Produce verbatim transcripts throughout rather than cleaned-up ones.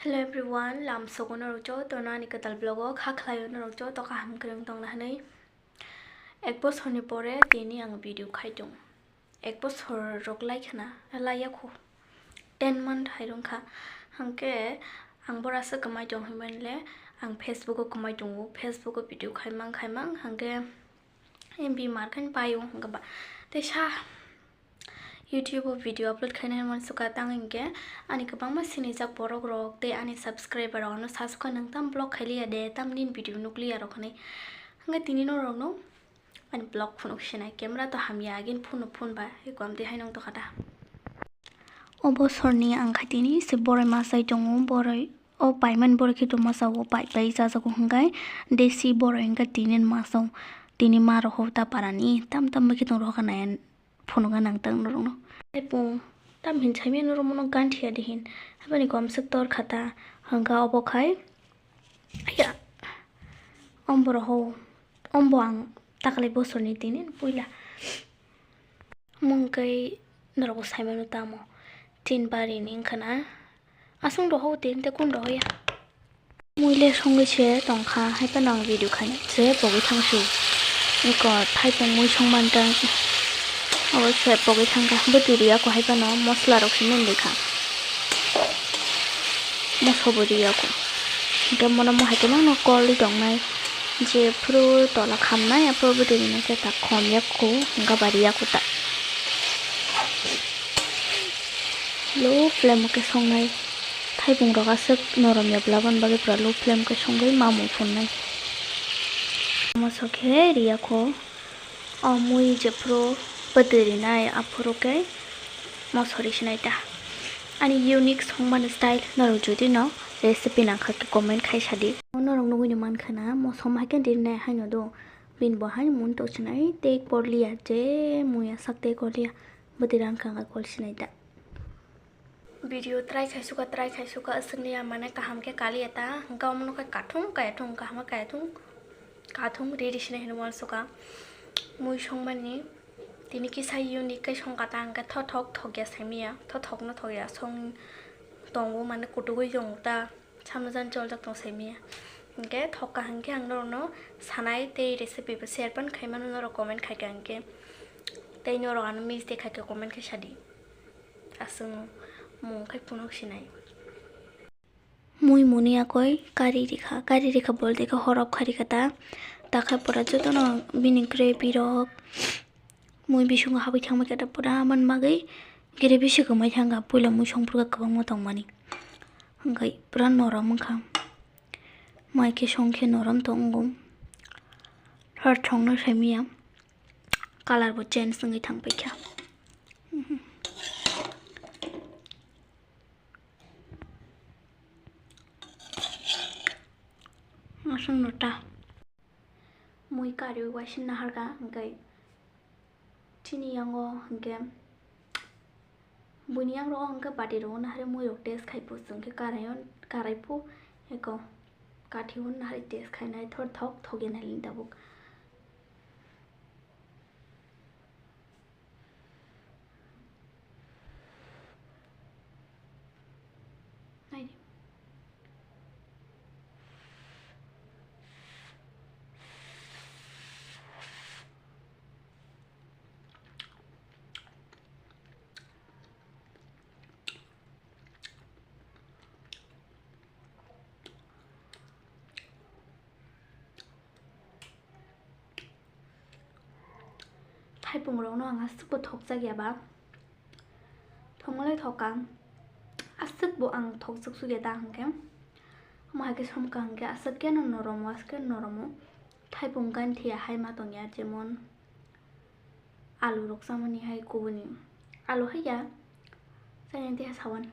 Hello everyone, lamsogo norok jotono ani kwtal vlog o kha khlaio norok joto kaham kwrwng tongna hwnwi. Ek bosorni pore tini ang video khai tongo. Ek bosor rok lai khna, laiya kho. Ten month hai rwng kha. Hwnkhe ang bora se kwmai tong hwnmani le ang Facebook o kwmai tongo, Facebook o video khai mang khai mang hwnkhe M B mar khe paio hwnkhe ba teisa YouTube o video upload khainai man suka tang hinkhe ani kwbangma sinijak borok rok tei ani subscriber rok ano sa suka nwng tam vlog khailiya de, tam nini video nukliya rok hinwi. Hwnkhe tini norokno ani vlog phunuk sinai, camera to hamya, agin phunuk phunba, eko amtwi hai nung tokha da. O bosorni ang kha tini se boroi masai tongo, boroi o paimani boroi khe tongma sao pai pai chajago hwnkhe desi boroi hwnkhe tini masao, tini ma rok ho ta parani tam tam khe tong rok nai. Phunugo nang tang norokno. Tei pung tam hin saimano norok mono ganthi ya de hin. Aboni komswk tor kha ta hwnkha obo khai. Aya. Om borok ho. Om bo ang taklai bosorni tini puila. Mungkai norok bo saimano tamo. Tin bari ni wngkha na. Aswng rohor tei tei kun rohor ya. Mui le songwi se tongkha, hai phano ang video khaina se pogwi thangsu. Eko thaipung mui songmani ta obo se pogwi thangkha. Bwtwi riyakho hai phano mosla rok se nunlikha. Moso bo riyakho. Hwnkhe mono mo hai kwbangno kol tongnai. Jephru tola khamnai aphuru bwtwi rinaikhe ta khom yakho, hwnkhe ba riyakho ta. Low flame o khe songnai. Thaipung rok aswk norom ya bwla, aboni bagwi pura low flame khe songwi mamung phunnai. Moso khe riyakho. O mui jephru bwtwi rinai aphuru khe moso risinai ta. Ani unique songmani style norok jodi no recipe nangkha khe comment khai sadi. Norok nugwi ni mankha na moso ma khe rinai haino do. Bini bo hai mun tochinai tei korliya je mui asak tei korliya. Bwtwi rang kha kol sinai ta. Video try khai suka, try khai suka, aswkni ya mane kaham khe kaliya ta, hwnkhe omono khe kathung kaya thung, kaham kaya thung, kathung riri sinai hinwi uansuka. Mui songmani tini kisa unique khe songkha ta, hwnkhe thothok thokya saimanya, thothokno thokya song tongo, mane kutugwi tongo ta, samajani choljak tong saimanya. Hwnkhe thok kaham khe ang norokno sanai tei recipe bo share pan khaimano, norok comment khaikha hwnkhe tei norok ano miss de khaikha comment khe sadi. Aswk mung khai phunuk sinai. Mui muni akoi kari rikha, kari rikha bolte khe horop kha rikha ta. Takha pura jotono bini gravy rok mui bisingo habwi thangma khe ta pura man bagwi gravy se kwmai thangkha, puila mui songphuru khe kwbangma tongmani. Hwnkhe pura norom wngkha. Mai khe song khe norom tongo. Har thongno saimanya. Colour bo change wngwi thang paikha. Aswk no ta. Mui kari waisa naharkha, hwnkhe chini yango hwnkhe buini yangrogo hwnkhe bati rogo nahari mui rok taste khai phu, chwng khe karai o, karai phu eko kathi o nahari taste khai nai thor thok thok ya nai tabuk. Naidi. Thaipung rokno ang aswk bo thokjak ya ba, thokmalai thok ang, aswk bo ang thokjak suk ya ta hwnkhe, omo hai khe somkha hwnkhe aswk khe no noromo, aswk khe noromo. Thaipung ganthi ya hai ma tong ya, jemon alu rok chamani hai kubuni alu hai ya, chayang tei sawan.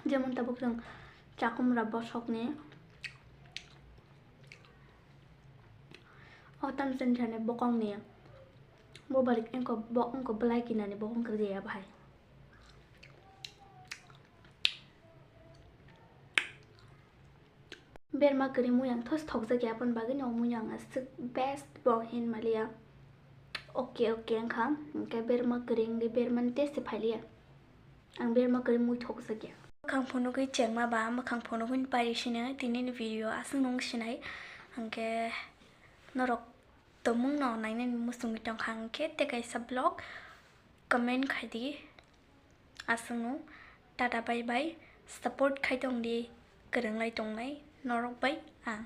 Jemon tabuk chwng chakumra bosokni o tamsani sani bokongni bo balik engko bo engko belai kinani bokong kwrwi ya bahai. Berma kwrwi mui ang thos thokjak ya, aboni bagwi no mui ang aswk best bo hin maliya. Okay, okay wngkha, hwnkhe berma kwrwi wngwi bermani taste phailiya. Ang berma kwrwi muithok jakya. Mwkhang phunugwi chengma ba mwkhang phunugwi pari sino tinini video aswk nung sinai. Hwnkhe norok tongmung no nainani muchungwi tongkha hwnkhe tei kaisa vlog comment khai di. Aswk nung tata bye bye, support khai tong di, kwrwng lai tongnai norok bai ang.